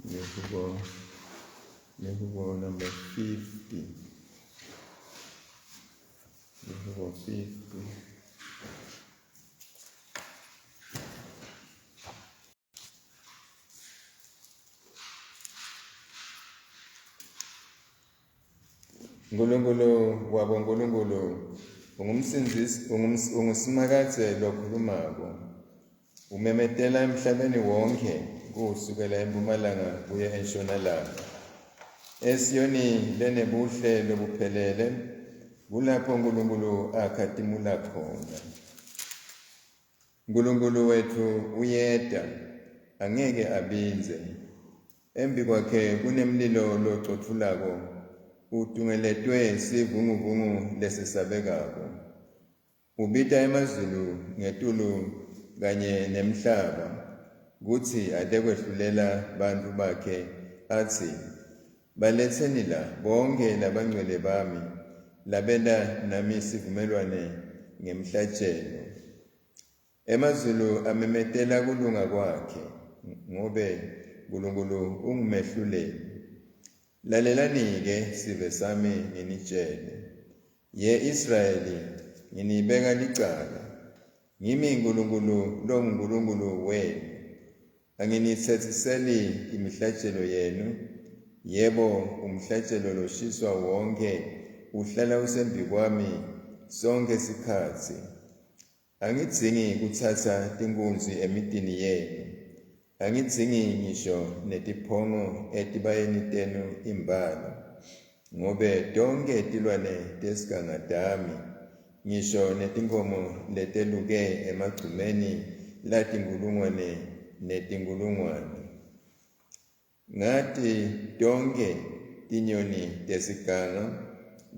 Lihubo lihubo number 50. Lihubo 50. Nkulunkulu wabonkulunkulu ungumsindzisi unguSimakadze lokhulumako. Umemetela emhlabeni wonkhe kusukela empumalanga kuye enshonalanga. ESiyoni lenebuhle lobuphelele kulapho Nkulunkulu akhatimula khona. Nkulunkulu wetfu uyeta, angeke abindze. Embikwakhe kunemlilo locotfulako, utungeletwe sivunguvungu lesesabekako. Ubita emazulu ngetulu kanye nemhlaba kutsi atekwehlulela bantfu bakhe atsi, Baletseni la bonkhe labangcwele bami, labenta nami sivumelwane ngemhlatjelo. Emazulu amemetela kulunga kwakhe, ngobe Nkulunkulu ungumehluleli. Lalelani-ke sive sami nginitjele. Ye Israyeli, nginibeka licala. Ngimi Nkulunkulu longuNkulunkulu wenu. Anginitsetsiseli imihlatjelo yenu, yebo, umhlatjelo loshiswa wonkhe uhlala usembikwami sonkhe sikhatsi. Angidzingi kutsatsa tinkunzi emitini yenu, angidzingi ngisho netiphongo etibayeni tenu imbala, ngobe tonkhe tilwane tesiganga tami, ngisho netinkhomo leteluke emagcumeni latinkhulungwane netinkhulungwane. Ngati tonkhe tinyoni tesiganga,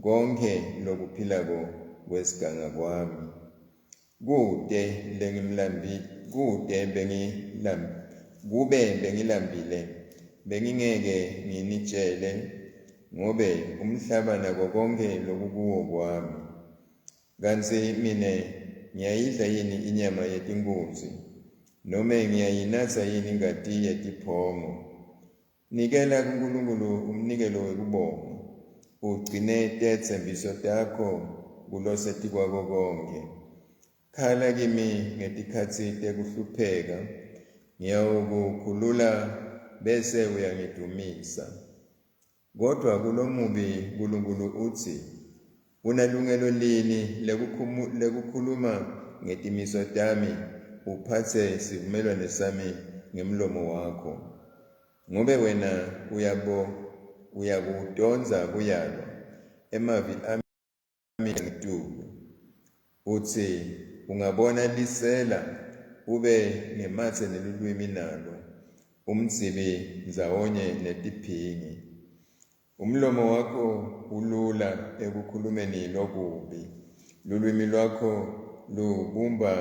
konkhe lokuphilako kwesiganga kwami. Kute lengimlambi, kute bengilam, kube bengilambile, bengingeke nginitjele, ngobe umhlaba nako konkhe lokukuwo kwami. Kantsi mine ngiyayidla yini inyama yetinkunzi, nome ngiyayinatsa yini ingati yetiphongo? Nikela kuNkulunkulu umnikelo wekubonga, ugcine tetsembiso takho kulosetikwako konkhe. Khala kimi ngetikhatsi tekuhlupheka, ngiyawukukhulula bese uyangidvumisa. Kodvwa kulomubi Nkulunkulu utsi, Unalungelo lini lekukhuluma ngetimiso tami uphatse sivumelwane sami ngemlomo wakho? Ngobe wena uyabo uyakutondza kuyalwa, emavi ami ngetulu. Utsi ungabona lisela ube ngematse nelulwimi nalo, umdzibi ndzawonye netiphingi. Umlomo wakho ulula ekukhulumeni lokubi, lulwimi lwakho lubumba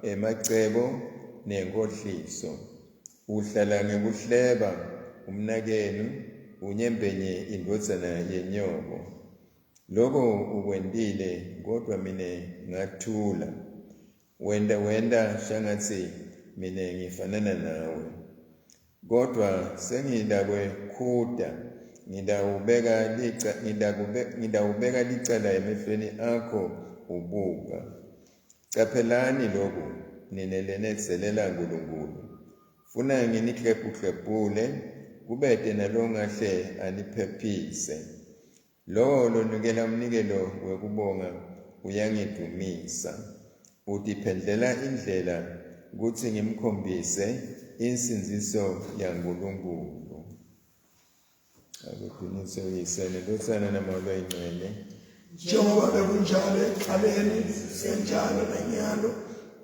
emacebo nenkhohliso. Uhlala ngekuhleba umnakenu, unyembenye indvodzana yenyoko. Loko ukwentile kodwa mine ngathula. Wenta wenta shangatsi mine ngifanana nawe. Kodvwa sengidakwekhuta, ngitawubeka lica ngitakube ngitawubeka licala emehlweni akho ubuka. Caphelani loku nine lenedzelela Nkulunkulu. Funa nginiklebhuklebhule kubete nalongahle aniphephise. Lowo lonikela umnikelo wekubonga uyangidvumisa. Utiphendlela indlela kutsi ngimkhombise insindziso yaNkulunkulu. Akudunyiswe uYise neNdvodzana naMoya Loyingcwele. Njengoba bekunjalo ekuqaleni, senjalo nanyalo,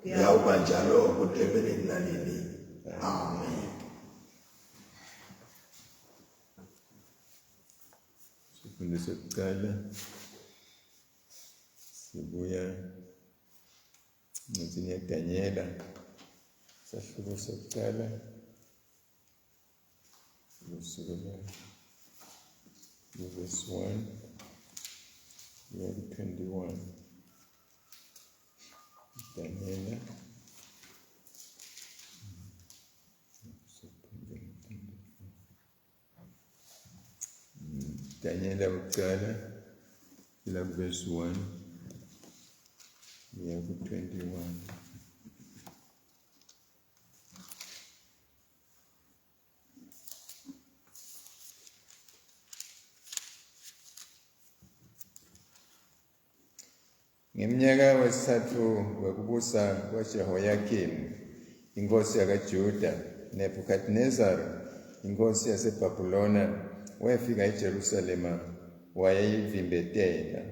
kuyawuba njalo kude kube nini nanini. Amen. Sifundo sokuqala sibuya encwadini yaDanyela sahluko sokuqala kusukela verse 1 kuya ku-21. Danyela Daniela wokucala ila verse 1 kuya ku-21. Ngemnyaka wesithathu wekubusa kwaJehoyakimu inkosi yakaJuda, Nebuchadnezzar inkosi yaseBhabhulona wefika eJerusalema wayeyivimbetela.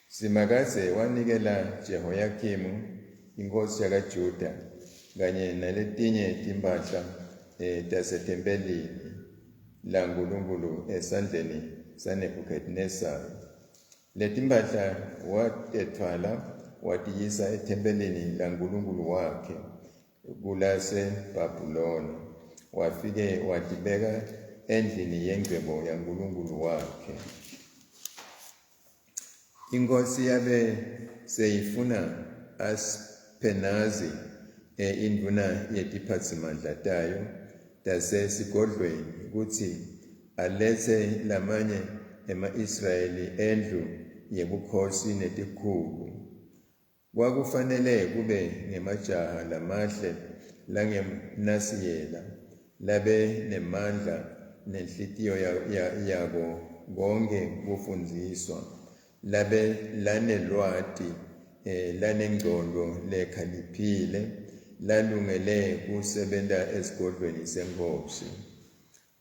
Simakadze wanikela Jehoyakimu inkosi yakaJuda kanye naletinye timphahla tasethempelini laNkulunkulu esandleni saNebuchadnezzar. Letimpahla watetfwala watiyisa ethempelini laNkulunkulu wakhe kulaseBhabhulona, wafike watibeka endlini yengcebo yaNkulunkulu wakhe. Inkosi yabe seyifuna Aspenazi, indvuna yetiphatsimandla tayo tasesigodlweni, kutsi aletse lamanye ema-Israyeli endlu yebukhosi netikhulu. Kwakufanele kube ngemajaha lamahle langenasiyela, labe nemandla nenhlitiyo yako konkhe kufundziswa, labe lanelwati, lanengcondvo lekhaliphile, lalungele kusebenta esigodlweni senkhosi.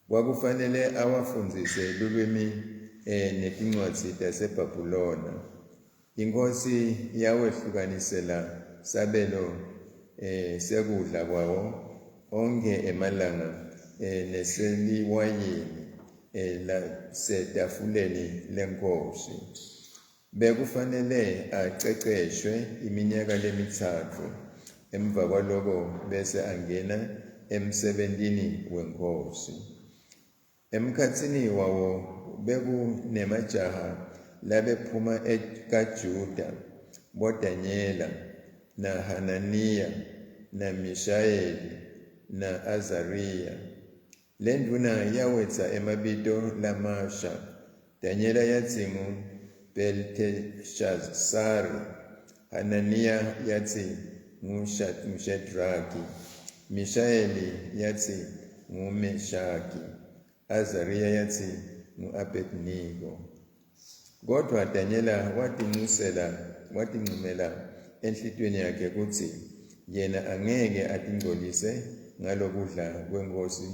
Kwakufanele awafundzise lulwimi netincwadzi taseBhabhulona. Inkhosi yawehlukanisela sabelo sekudla kwawo onkhe emalanga, neseliwayini lasetafuleni lenkhosi. Bekufanele aceceshwe iminyaka lemitsatfu, emva kwaloko bese angena emsebentini wenkhosi. Emkhatsini wawo bekunemajaha labephuma kaJuda, boDanyela, naHananiya, naMishayeli, na-Azariya. Lendvuna yawetsa emabito lamasha. Danyela yatsi nguBelteshazari, Hananiya yatsi nguShadraki, Mishayeli yatsi nguMeshaki, Azariya yatsi ngu-Abednego. Kodvwa Danyela watincumela enhlitiyweni yakhe kutsi yena angeke atingcolise ngalokudla kwenkhosi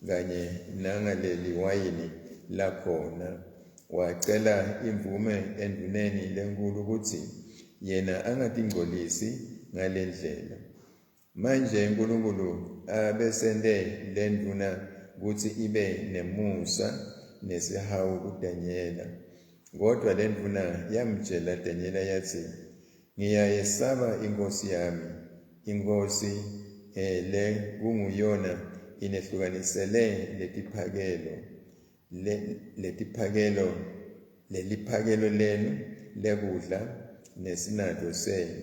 kanye nangaleli wayini lakhona. Wacela imvume endvuneni lenkulu kutsi yena angatingcolisi ngalendlela. Manje Nkulunkulu abesente lendvuna kutsi ibe nemusa nesihawu kuDanyela. Kodvwa lendvuna yamtjela Danyela yatsi, "Ngiyayesaba inkhosi yami, inkhosi le kunguyona inehlukanisele letiphakelo leliphakelo lenu lekudla nesinatfo senu.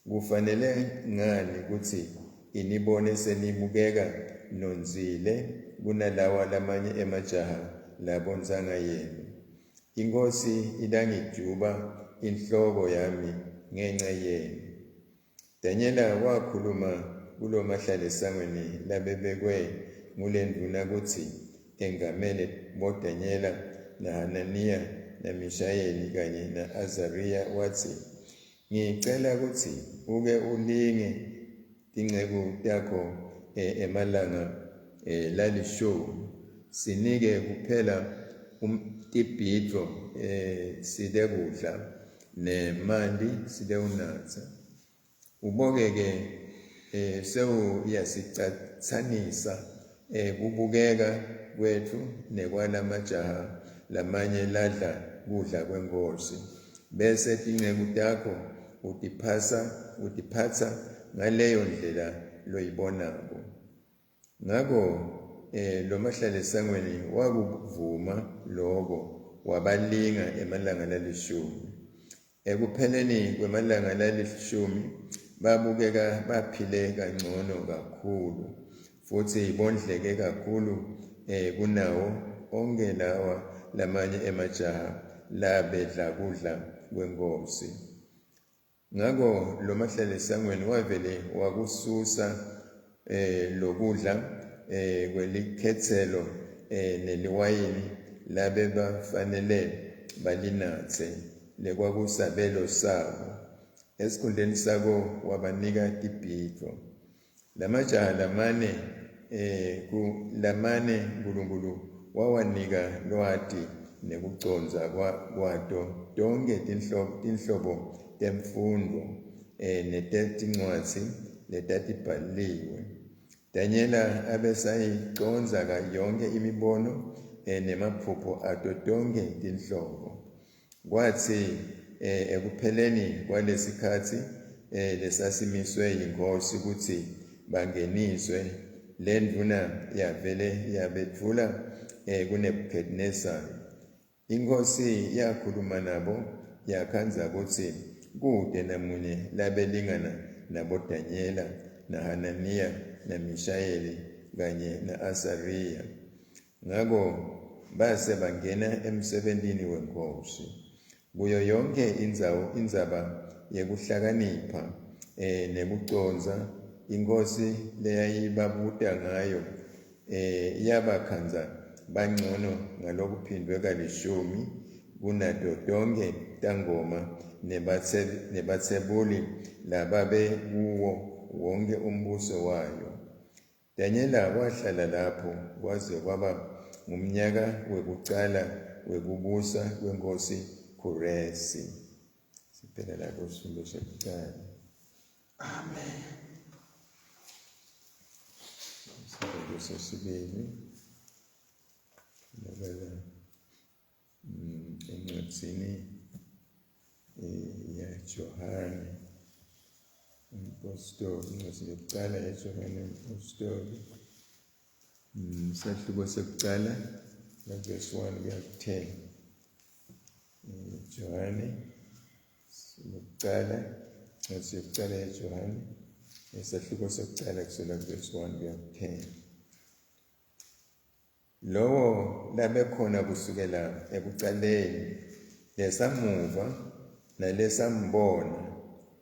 Kufanele ngani kutsi inibone senibukeka nondzile kunalawa lamanye emajaha labontsanga yenu? Inkhosi itangijuba inhloko yami ngenca yenu." Danyela wakhuluma kulomahlalesangweni labebekwe ngulendvuna kutsi engamele boDanyela naHananiya naMishayeli kanye na-Azariya, watsi, "Ngicela kutsi uke ulinge tinceku takho emalanga lalishumi, sinike kuphela tibhidvo sitekudla nemanti sitewunatsa. Uboke-ke sewuyasicatsanisa kubukeka kwetfu nekwalamajaha lamanye ladla kudla kwenkhosi, bese tinceku takho utiphatsa ngaleyo ndlela loyibonako." Ngako lomahlalesangweni wakuvuma loko, wabalinga emalanga lalishumi. Ekupheleni kwemalanga lalishumi babukeka baphile kangcono kakhulu, futsi bondleke kakhulu kunawo onkhe lawa lamanye emajaha labedla kudla kwenkhosi. Ngako lo mahlalesangweni wavele wakususa lokudla kwelikhetselo neliwayini labebafanele balinatse lekwakusabelo sabo. Esikhundleni sako wabanika tibhidvo. Lamajaha lamane lamane Nkulunkulu wawanika lwati nekucondza kwato tonkhe tinhlobo temfundvo netetincwadzi letatibhaliwe. Danyela abesayicondza yonkhe imibono nemaphupho ato tonkhe tinhlobo. Kwatsi ekupheleni kwalesikhatsi lesasimiswe yinkhosi kutsi bangeniswe, lendvuna yavele yabetfula kuNebukhadnezari. Inkhosi yakhuluma nabo yakhandza kutsi kute namunye labelingana naboDanyela naHananiya naMishayeli kanye na-Asariya. Ngako base bangena emsebentini wenkhosi. Kuyo yonke indzaba yekuhlakanipha nekucondza inkhosi leyayibabuta ngayo yabakhandza bangcono ngalokuphindwe kalishumi kunato tonkhe tangoma nebatsebuli lababe kuwo wonke umbuso wayo. Danyela wahlala lapho kwaze kwaba ngumnyaka wekucala wekubusa kwenkhosi Khuresi. Siphela lapho sifundo sekucala. Amen. Sifundo sesibili. Labela encwadzini yaJohane umpostoli, incwadzi yokucala yaJohane umpostoli. Sahluko sekucala verse 1 kuya ku-10. Johane yokucala, incwadzi yokucala yaJohane, isahluko sekucala kusukela kuverse 1 kuya ku-10. Lowo labekhona kusukela ekucaleni, lesamuva nalesambona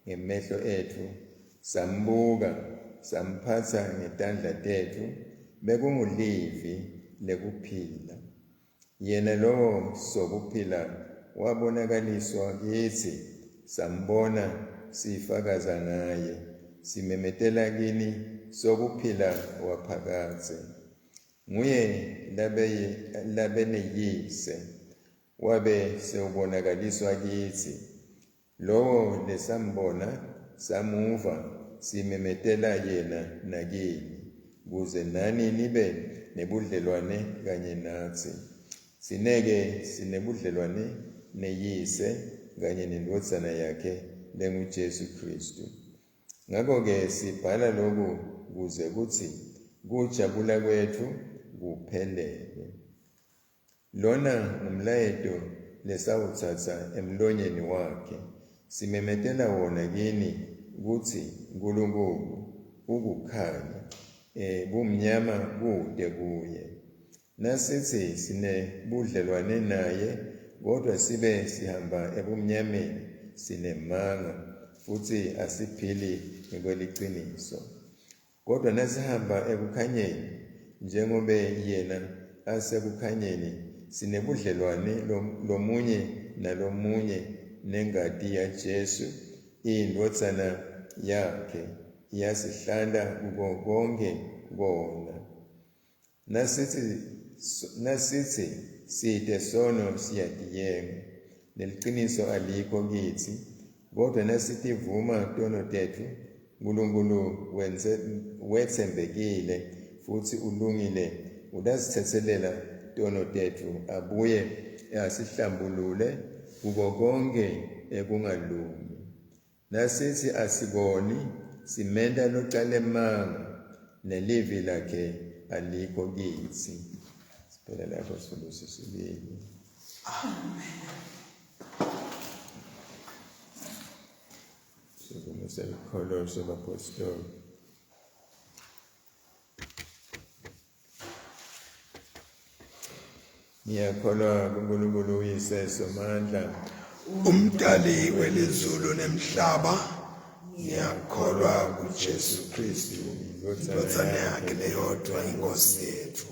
ngemehlo etfu, sambuka, samphatsa ngetandla tetfu, bekungulivi lekuphila. Yena lowo sokuphila wabonakaliswa kitsi, sambona, sifakaza ngaye, simemetela kini sokuphila waphakadze. Nguye labeneyise, wabe sewubonakaliswa kitsi. Lowo lesambona samuva, simemetela yena nakini, kuze nani nibe nebudlelwane kanye natsi. Sineke sinebudlelwane neyise kanye nendvodzana yakhe lenguJesu Kristu. Ngakho-ke sibhala lokhu kuze kutsi kujabula kwetfu kuphelele. Lona ngumlayeto lesawutsatsa emlonyeni wakhe, simemetela wona kini kutsi Nkulunkulu ukukhanya, bumnyama kude kuye. Nasithi sinebudlelwane naye, kodwa sibe sihamba ebumnyameni, sinemanga futhi asiphili ngekweliciniso. Kodwa nasihamba ekukhanyeni, njengobe yena asekukhanyeni, sinebudlelwane lomunye nalomunye nengati yaJesu, indvodzana yakhe, iyasihlanta kuko konke kona. Nasithi site sono siyatiyenga, neliciniso alikho kitsi. Kodwa nasitivuma tono tetfu, Nkulunkulu wetsembekile futhi ulungile, utasitsetselela tono tetfu, abuye asihlambulule kuko konke ekungalungi. Nasithi asikoni, simenta localemanga, nelivi lakhe alikho kitsi. Siphela lapho sifundo sesibili. Amen. Sivumo selukholo sebapostoli. Ngiyakholwa kuNkulunkulu uYise Somandla, umdali welizulu nemhlaba. Ngiyakholwa kuJesu Kristu, indvodzana yakhe leyodvwa, iNkosi yethu.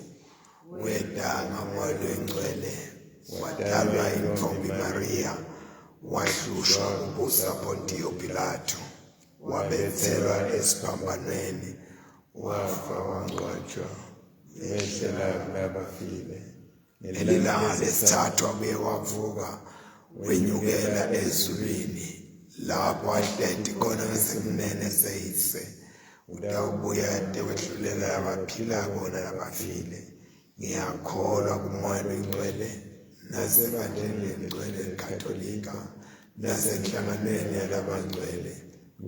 Weta ngaMoya Longcwele, watalwa yintfombi Maria, wahlushwa kubusa Pontiyo Pilato, wabetselwa esiphambanweni, wafa wangcwatjwa, wehlela kulabafile. Ngelilanga lesithathu wabuye wavuka, wenyukela ezulwini, lapho ahleti khona ngesekunene seyise. Utawubuya atekwehlulela labaphilako nalabafile. Ngiyakholwa kuMoya Longcwele, nasebandleni lelingcwele leKatolika, nasenhlanganweni yalabangcwele,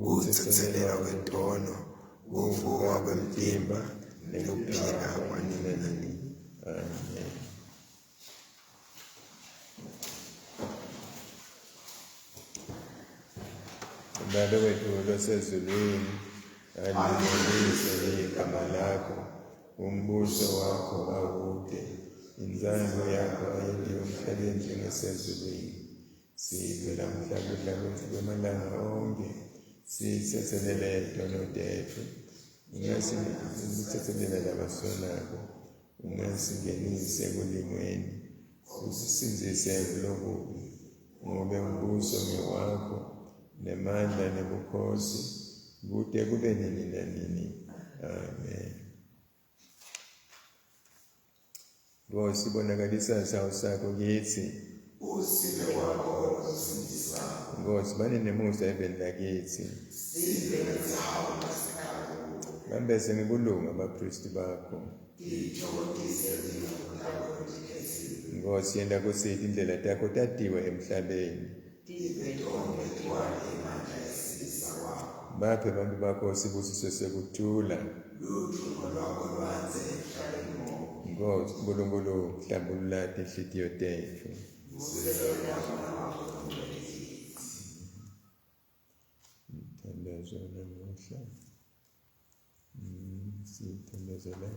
kutsetselelwa kwetono, kuvuka kwemtimba, nekuphila kwanini nanini. Amen. Babe wethu losezulwini, alingcwelise igama lakho, umbuso wakho awude, intsandvo yakho ayentiwe emhlabeni njengesezulwini. Siphe lamhla kudla kwetfu kwemalanga onkhe, sitsetselele tono tetfu, ungasitsetselela labasonako, ungasingenisi ekulingweni, usisindzise kulokubi, ngobe umbuso ngewakho, nemandla nebukhosi, kute kube nini nanini. Amen. Nkosi, bonakalisa sihawu sakho kitsi. Usibe kwakho lokusindisako. Nkosi, bani nemusa eveni lakitsi. Sibe nesihawu nesihawu. Bambese ngekulunga abaphristi bakho. Tithokozise tinceku takho lotikhetsile. Nkosi, yenta kutsi tindlela takho tatiwe emhlabeni. Tive tonkhe tiwati emandla ekusindisa kwakho. Baphe bantu bakho sibusiso sekuthula. Ludvumo lwakho lwandze emhlabeni wonke. Nkosi, Nkulunkulu, hlambulula tinhlitiyo tetfu. Vuselela Moya wakho longcwele kitsi. Mthandazo namuhla. Sithandazela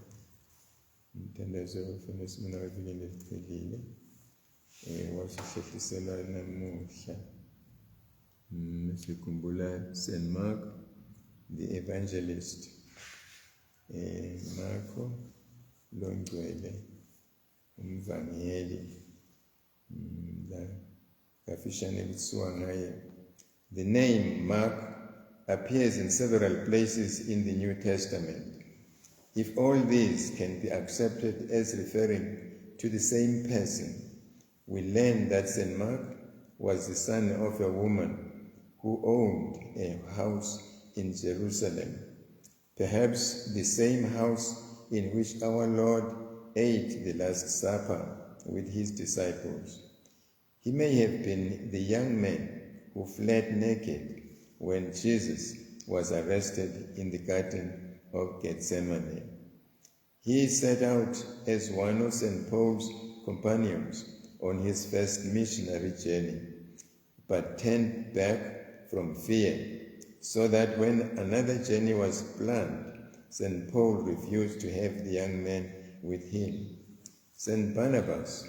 umthandazo ofuna simuna wevikini leliphelile. Wasihlehlisela namuhla. Sikhumbula St. Mark the Evangelist. Marko longcwele umvangeli. La kafishane kuthiwa ngaye. The name Mark appears in several places in the New Testament. If all these can be accepted as referring to the same person, we learn that St. Mark was the son of a woman who owned a house in Jerusalem, perhaps the same house in which our Lord ate the Last Supper with his disciples. He may have been the young man who fled naked when Jesus was arrested in the Garden of Gethsemane. He set out as one of St. Paul's companions on his first missionary journey, but turned back from fear, so that when another journey was planned, St. Paul refused to have the young man with him. St. Barnabas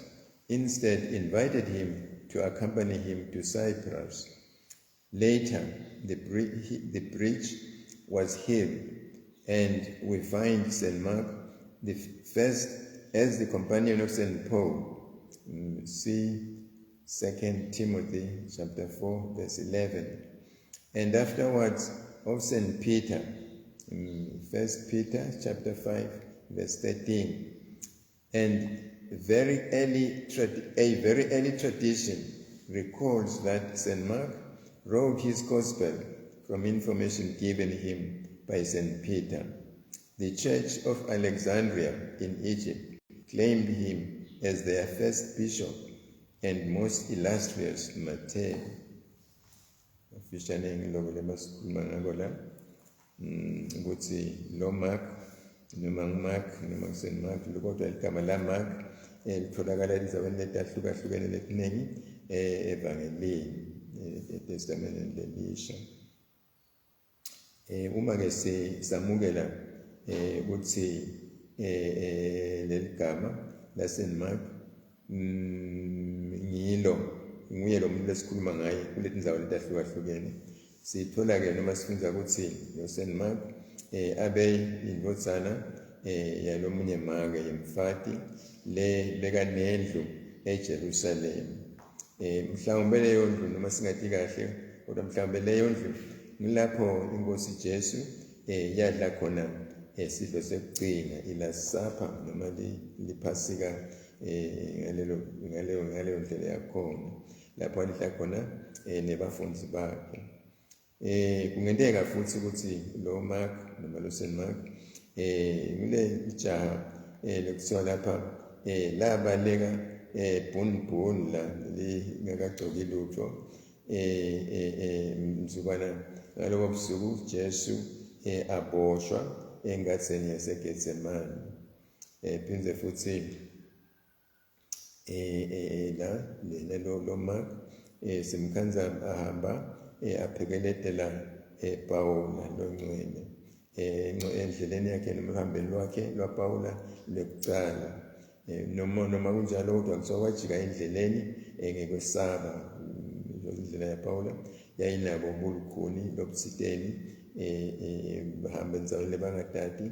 instead invited him to accompany him to Cyprus. Later, the breach was healed, and we find St. Mark the first as the companion of St. Paul. See 2 Timothy chapter 4, verse 11. And afterwards of St. Peter, 1 Peter chapter 5, verse 13. And a very early tradition recalls that St. Mark wrote his gospel from information given him by St. Peter. The Church of Alexandria in Egypt claimed him as their first bishop and most illustrious martyr. Kafishane ngiloko lebasikhuluma ngako la, ukuthi lo Mark noma nguMark noma nguSt Mark, kodwa ligama la Mark litholakala ezindaweni letahlukahlukene letiningi evangelini, eTestamenteni lelisha. Uma ke sisamukela ukuthi leli gama la St Mark Ngilo nguye lo muntu lesikhuluma ngaye kuletindzawo letahlukahlukene. Sithola-ke noma sifundza kutsi lo Saint Mark abe indvodzana yalomunye make yemfati le bekanendlu eJerusalem. Mhlawumbe leyo ndlu noma singati kahle, kodwa mhlawumbe leyo ndlu ngilapho inkosi Jesu yadla khona sidlo sekugcina, i-Last Supper noma liphasika, ngaleyo ndlela yakhona lapho alidla khona nebafundzi bakhe. Kungenteka futhi ukuthi lo Mark noma lo Saint Mark ngule ijaha lekuthiwa lapha labaleka bhun bhun la lingakagcoki lutho mzukwana ngalobo busuku Jesu aboshwa engatheni yaseGetsemane. Phindze futhi la lena lo Mark simkhandza ahamba aphekeletela Pawula longcwele endleleni yakhe noma ehambeni lwakhe lwaPawula lwekucala. Noma kunjalo kodwa kuthiwa wajika endleleni ngekwesaba. Indlela yaPawula yayinabo ubulukhuni lobuthiteni, bahamba endzaweni lebangatati,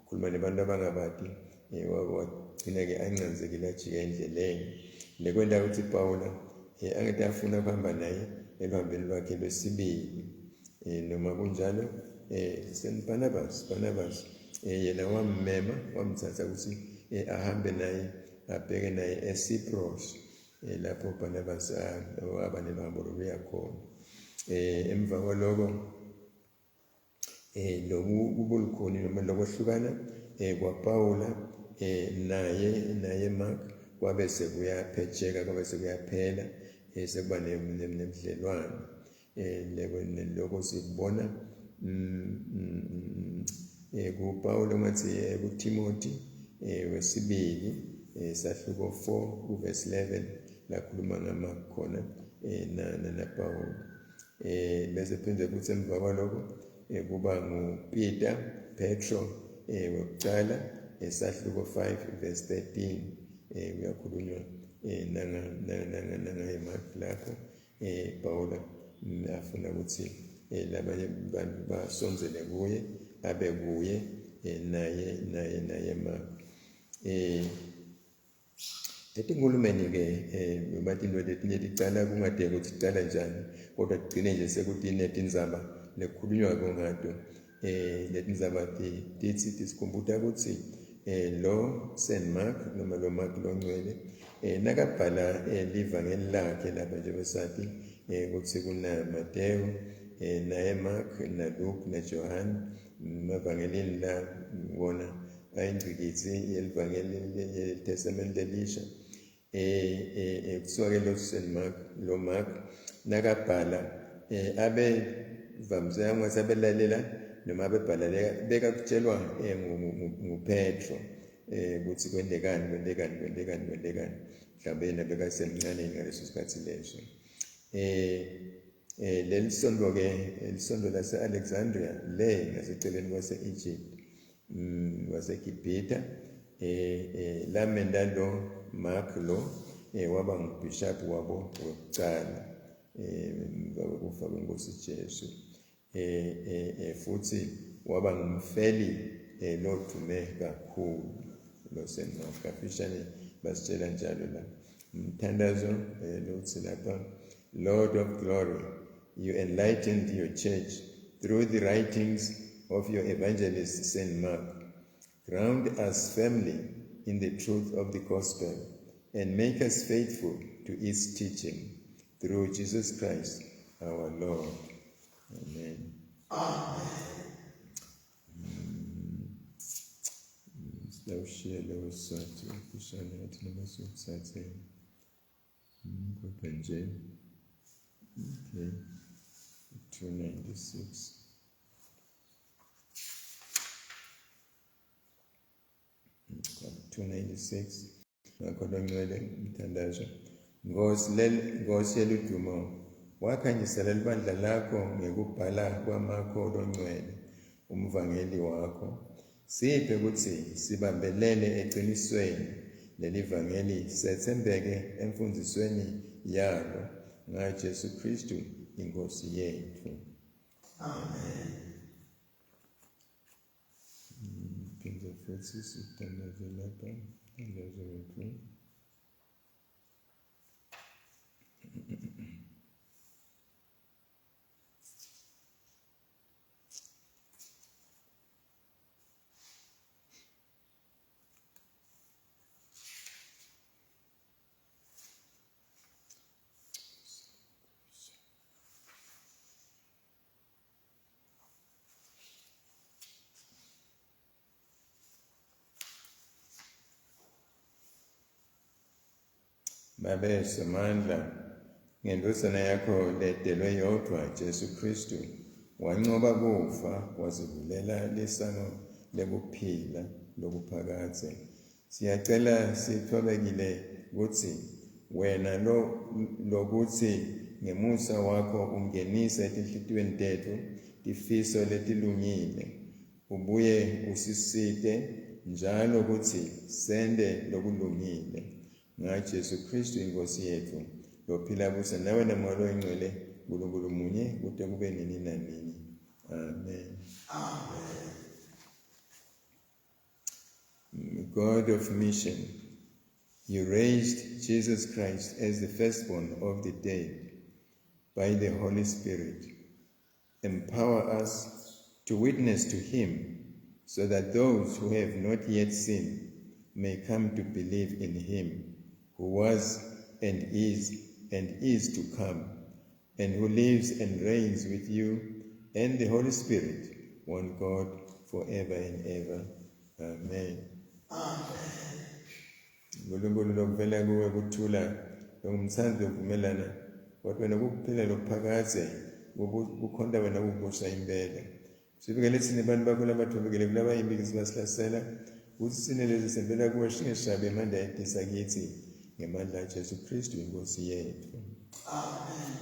khuluma nebantu abangabati, wagcina-ke ancanzekile ajika endleleni. Lekwenta ukuthi Pawula angete afuna kuhamba naye eluhambeni lwakhe lwesibili. Noma kunjalo Saint Barnabas yena wammema, wamthatha ukuthi ahambe naye, abheke naye eCyprus, lapho Barnabas waba neluhambo loluya khona. Emva kwaloko lobu kubulukhuni noma lokwehlukana kwaPawula naye Mark kwabe sekuyaphetheka, kwabe sekuyaphela, sekuba nemdlelwano. Lokho sikubona kuPawula ngathi kuTimothy wesibili sahluko 4 kuverse 11 lakhuluma ngaMark khona naPawula. Bese phinde futhi emva kwaloko kuba nguPeter Petro wekucala esahluko 5 verse 13, kuyakhulunywa nangaye Mark lapho Pawula afuna ukuthi labanye bantu basondzele kuye, abe kuye naye Mark. Etinkhulumeni-ke noma tinto letinye ticala kungadeki ukuthi ticala njani, kodwa kugcine nje sekuti netindzaba lekukhulunywako ngato. Letindzaba tithi tisikhumbuta ukuthi lo Saint Mark noma lo Mark longcwele nakabhala livangeli lakhe lapha, njengoba sati ukuthi kuna Mateo naye Mark na Luke na Johann, mavangelini la wona ayingcikitsi yelivangeli yeTestament lelisha. Kuthiwa ke lo Saint Mark, lo Mark nakabhala abe vamise ngathi abelalela noma abebhala beka kutshelwa nguPetro ukuthi kwentekani kwentekani kwentekani kwentekani, mhlawumbe yena bekasemncane ngaleso sikhathi leso. Leli sonto ke, lisondo lase Alexandria le ngaseceleni kwase Egypt, waseGibhithe, lamenda lo Mark lo waba ngubishop wabo wekucala emva kokufa kwenkosi Jesu, futhi waba ngumfeli lodume kakhulu lo Saint Mark. Kafishane basitshela njalo la umthandazo lothi lapha: Lord of glory, you enlightened your church through the writings of your evangelist Saint Mark. Ground us firmly in the truth of the gospel and make us faithful to its teaching through Jesus Christ our Lord. Amen. Sitawushiya leyo Swati kafishane ngathi noma siwuthathe, kodwa nje okay, 296, 296. Ngakho longcwele umthandazo. Nkosi yeludumo, wakhanyisela libandla lakho ngekubhala kwaMakho longcwele umvangeli wakho. Siphe ukuthi sibambelele eqinisweni Lelivangeli setsembeke emfundzisweni yalo ngaJesu Kristu inkosi yethu. Amen. Phindze futhi sithandaze lapha, thandazo wethu. Babe Somandla, ngendvodzana yakho ledelwe yodvwa Jesu Kristu, wancoba kufa wasivulela lisango lekuphila lokuphakadze. Siyacela sitfobekile kutsi wena lo lokutsi ngemusa wakho ungenise etinhlitiyweni tetfu tifiso letilungile, ubuye usisite njalo kutsi sente lokulungile. NgaJesu Kristu inkosi yetfu, lophila busa nawe naMoya loyiNgcwele, Nkulunkulu munye, kute kube nini nanini. Amen. Amen. God of mission, you raised Jesus Christ as the firstborn of the dead by the Holy Spirit. Empower us to witness to him so that those who have not yet seen may come to believe in him who was and is to come, and who lives and reigns with you and the Holy Spirit, one God, forever and ever. Amen. Nkulunkulu lokuvela kuwe kuthula, longumthandi lokuvumelana, kodwa wena kukuphila lokuphakadze, kukhonta wena kukubusa impela. Sibikele tsine bantu bakho labathobekile kulabayimbikisi basihlasela, kutsi tsine lezi sembela kuwe singeshabi emandla etisa kitsi, ngemandla aJesu Kristu inkosi yetfu. Amen.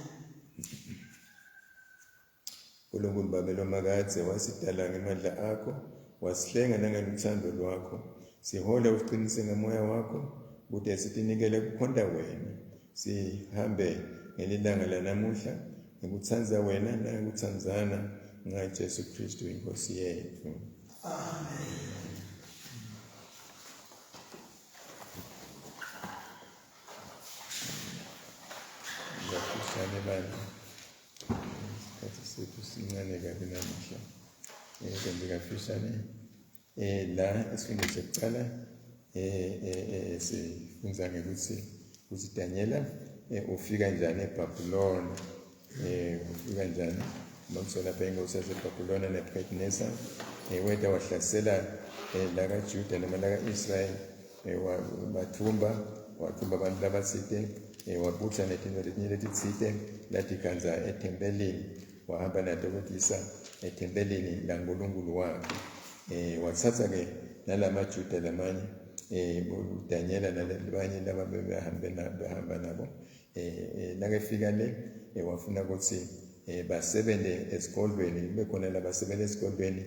Nkulunkulu Babe lomakadze wasidala ngemandla akho, wasihlenga nangeluthando lwakho. Sihole usiqinise ngamoya wakho, kute sitinikele kukhonta wena. Sihambe ngelilanga lanamuhla ngekutsandza wena nangekutsandzana ngaJesu Kristu inkosi yetfu. Amen. Kafushane bandla, isikhathi sethu sincane kabi namuhla. Kanti kafushane la esifundweni sekucala sifundza ngekutsi kutsi Danyela ufika njani eBhabhulona, ufika njani makusuka lapha inkosi yaseBhabhulona Nebuchadnezzar weta wahlasela la kaJuda noma la ka-Israyeli, bathumba wathumba abantu labatsite, wabutsa netintfo letinye letitsite latikhandza ethempelini, wahamba nato kutisa ethempelini laNkulunkulu wakhe. Watsatsa ke nalamaJuda lamanye, Danyela nalabanye laba behamba nabo. Nakefika le wafuna kutsi basebente esigodlweni, kube khona labasebenza esigodlweni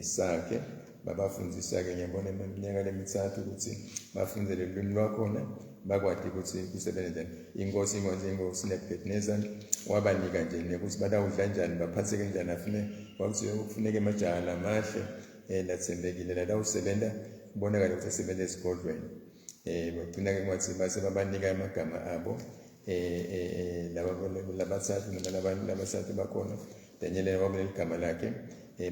sakhe, babafundzisa-ke ngiyabona iminyaka lemitsatfu kutsi bafunde lolwimi lwakhona, bakwati kutsi kusebenza njani. Inkosi inkosi Nebuchadnezzar wabanika nje nekuthi batawudla njani, baphatheke njani, afune kwakuthi kufuneka emajaha lamahle latsembekile latawusebenta, kubonakale ukuthi asebenza esigodlweni. Bagcina-ke kwathi base babanika amagama abo, labatsatfu noma labatsatfu bakhona. Danyela kwakuneligama lakhe,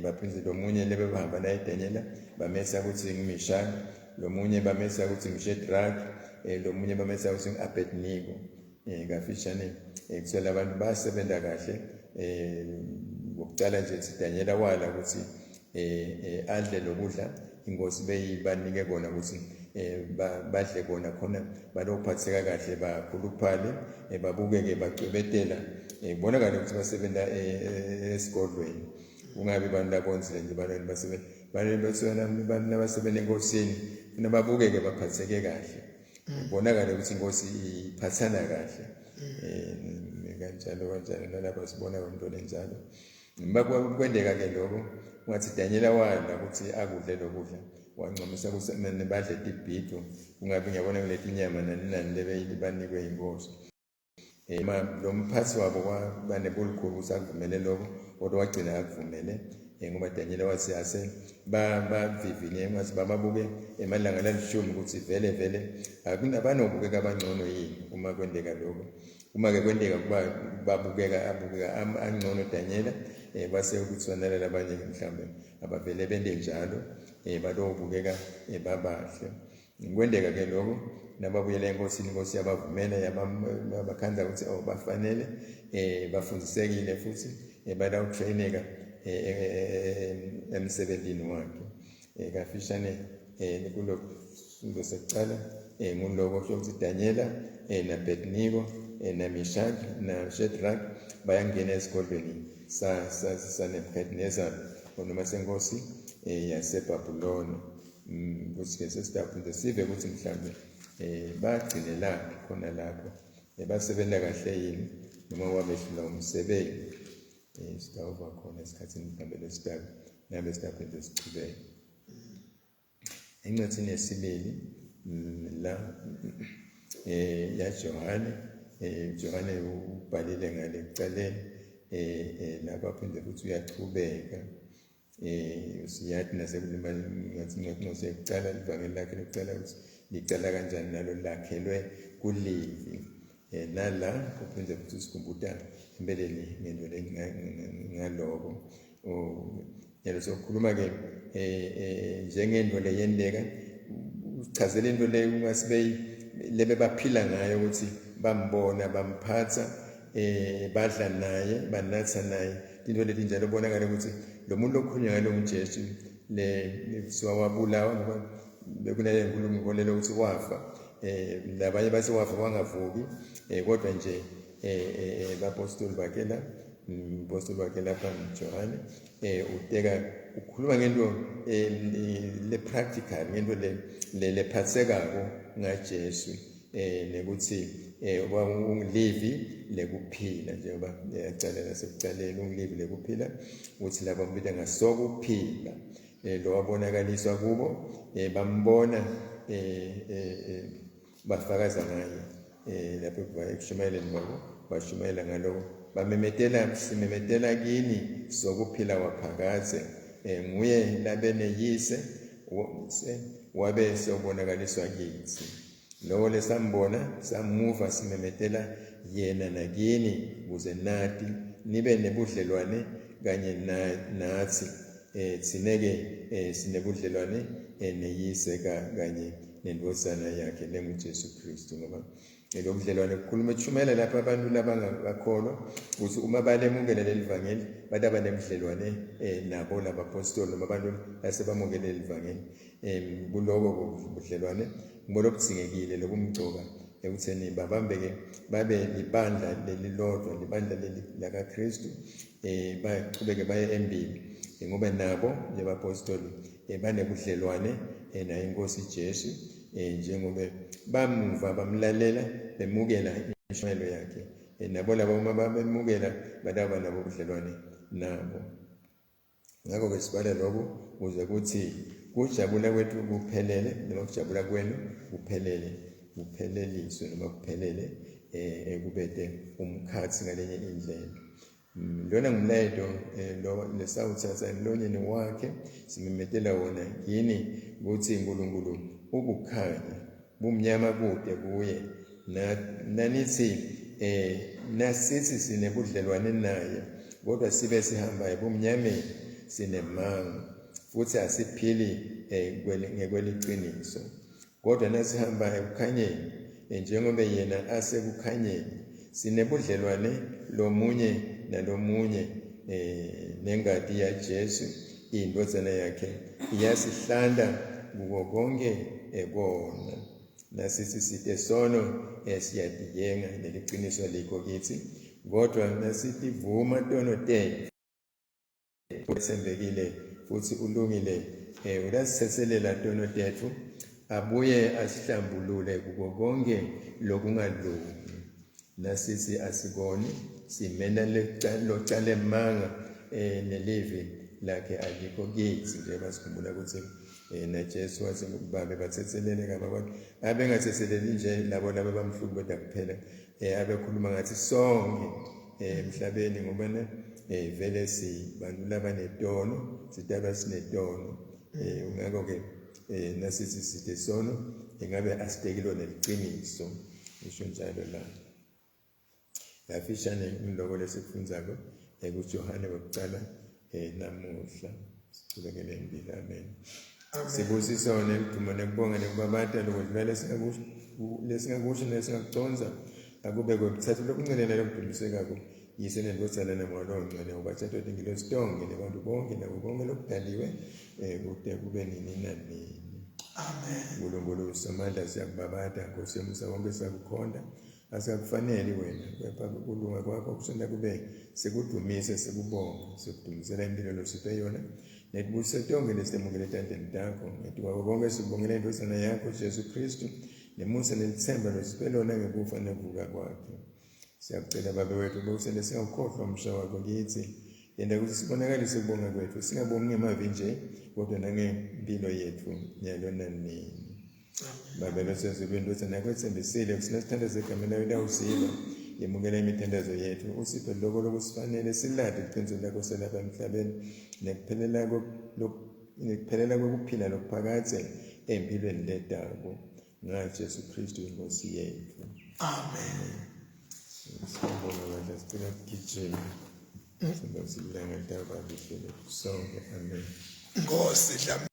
baphindze lomunye lebebahamba naye Danyela bamesa kutsi nguMishaki, lomunye bamesa kutsi nguShedraki, lomunye bamesa kutsi ngu-Abednego. Kafishane kuthiwa labantu basebenza kahle. Ngokucala nje Danyela wala kutsi adle lokudla inkosi beyibanike kona kutsi badle kona khona balophatheka kahle, bakhuluphale, babukeke bacwebetela, kubonakale ukuthi basebenza esigodlweni, kungabi bantu labonzile nje bantu basebenza bantu labasebenza enkosini, funa babukeke baphatheke kahle, kubonakale ukuthi inkosi iphathana kahle. Kanjalo kanjalo nalapha sibona into lenjalo. Kwendeka ke lokho, ungathi Danyela wala ukuthi akudle lokudla, Wancomisa ukuthi kumele badle tibhido, kungabi ngiyabona kuleti nyama nani nani lebeyibanikwe inkosi. Ma lo mphathi wabo kwaba nebulikhulu ukuthi akuvumele lokho, kodwa wagcina akuvumele, ngoba Daniel wathi ase bavivinye ngathi bababuke emalanga lalishumi ukuthi vele vele akunabanobuke abangcono yini uma kwendeka lokho. Uma ke kwendeka kuba babukeka abukeka angcono Daniel, base ukuthi wanala labanye mhlambe abavele bende njalo, balobukeka babahle. Kwendeka ke lokho, nababuyela enkosini, inkosi yabavumela, yabakhandla ukuthi oh bafanele, bafundisekile futhi, bayawutraineka emsebenzini wakhe. Kafishane, kulo sifundo sekucala, nguloko kusho ukuthi Daniela, naAbednego, naMeshach, naShadrach bayangena esigodlweni sa saNebuchadnezzar noma senkosi yaseBhabhulona. Ukuthi ke sesitawuphinde sive ukuthi mhlambe bagcinelaphi khona lapho, basebenza kahle yini noma wabehlula umsebenzi. Sitawuva khona esikhathini mhlambe lesitako nabe sitawuphinde sichubeke. Encwadini yesibili la yaJohane, Johane ubhalile ngale ekucaleni, lapho aphinde futhi uyachubeka. Siyathi nasekulima ngathi incwadi yokucala, livangeli lakhe lokucala, ukuthi licala kanjani nalo lakhelwe kulivi. Nala uphinde futhi usikhumbuta empeleni ngento le ngaloko. Yalo sokhuluma ke njengento le yenteka, uchazela into le ungasibe lebe baphila ngayo ukuthi bambona, bamphatha, badla naye, banatha naye, into leti njalo. Bonakala ukuthi lo muntu okhulunywa ngalo nguJesu le kuthiwa wabulawa, ngoba bekunale nkulumo inkolelo ukuthi wafa, labanye bathi wafa wangavuki, kodwa nje bapostoli bakhe la, mpostoli wakhe lapha Johane, uteka ukhuluma ngento le practical, ngento le lephathekako ngaJesu, nekuthi ungilivi lekuphila, njengoba yacalela sekucaleni, ungilivi lekuphila, ukuthi laba mbita ngasokuphila, lo wabonakaliswa kubo, bambona, bafakaza ngaye, lapho ekushumayeleni kwabo bashumayela ngaloko, bamemetela, simemetela kini sokuphila waphakadze, nguye labeneyise wabe sewubonakaliswa kithi. Lowo lesambona samuva simemetela yena nakini, ukuze nati nibe nebudlelwane kanye nathi, thine-ke sinebudlelwane neyise kanye nendvodzana yakhe lenguJesu Kristu. Ngoba lo budlelwane kukhuluma ethumela lapha abantu labangakholwa ukuthi uma balemukela leli vangeli bataba nebudlelwane nabo labapostoli noma abantu asebamukele leli vangeli. Kuloko budlelwane ngibona obudzingekile lokumgcoka ekutheni babambeke babe libandla lelilodwa, libandla leli lakaKristu, bachubeke baye embili, ngoba nabo lebapostoli banebudlelwane naye inkosi Jesu, njengoba bamuva bamlalela bemukela intshumayelo yakhe, nabo labo uma babemukela bataba nabo ubudlelwane nabo. Ngakho-ke sibale lokhu kuze kuthi kujabula kwethu kuphelele, noma kujabula kwenu kuphelele, kupheleliswe noma kuphelele, kubete umkhathi ngalenye indlela. Lona ngumlayeto lo lesawuthatha emlonyeni wakhe, simemetela wona kini ukuthi uNkulunkulu ukukhanya, bumnyama kude kuye. Nanithi nasithi sinebudlelwane naye kodwa sibe sihamba ebumnyameni, sinemanga futhi asiphili ngekweliciniso. Kodwa nasihamba ekukhanyeni, njengoba yena asekukhanyeni, sinebudlelwane lomunye nalomunye, nengati yaJesu indvodzana yakhe iyasihlanta kuko konke ekona. Nasithi site sono, siyadiyenga, neliciniso likho kithi. Kodwa nasithi vuma tono tethu, uthembekile futhi ulungile, uyasithethelela tono tethu, abuye asihlambulule kuko konke lokungalungi. Nasithi asikoni, simena locale manga, nelivi lakhe alikho kithi. Njengoba sikhumbula ukuthi Eh, naJesu wathi babe bathethelele kaba kwakhe abengathetheleli nje labo laba bamhlukubeda kuphela eh abekhuluma ngathi sonke eh, emhlabeni ngoba ne eh vele sibantu labanetono sidalwa sinetono eh ngakho ke eh nasithi side sono ingabe asitekilo neliciniso isho njalo la Kafishane ngiloko lesikufundzako kuJohane wekucala namuhla. Sichubekele embili. Amen. Sibusiso neludumo nekubonga nekubabata lokwedlula lesingakusho nesingakucondza akube kwekuthatha lokuncele nalokudumisekako yise nendvodzana namoya longcwele ubathathwa tingilosi tonkhe nebantu bonke nako konke lokudaliwe um kute kube nini nanini. Amen. Nkulunkulu somandla siyakubabata Nkosi yomusa wonke siyakukhonda Asikakufaneli wena, kepha ukulunga kwakho kusenta kube sikudumise, sikubonge, sikudumisela impilo losiphe yona, netibusise tonkhe lesitemukele etandleni takho. Ngetukwako konke sikubongela indvodzana yakho Jesu Kristu, nemusa nelitsemba losiphe lona ngekufa nekuvuka kwakhe. Siyakucela Babe wethu ube usente singawukhohlwa umsha wakho kitsi. Yenta kutsi sibonakalise kubonga kwetfu, singabongi ngemavi nje, kodwa nangempilo yetfu nyalo nanini. Babe losezulwini, ndvodzana yakho etsembisile kutsi nasithandaza egameni layo itawusiva. Yemukela imithandazo yetfu, usiphe loko lokusifanele silati liciniso lakho selapha emhlabeni nekuphelela nekuphelela kwekuphila lokuphakadze empilweni letako ngaJesu Kristu inkosi yetfu. Amen. Sibonga bandla sicela kugijima. Sibonga silanga litawuba lihle lethu sonke. Amen. Nkosi dlamini.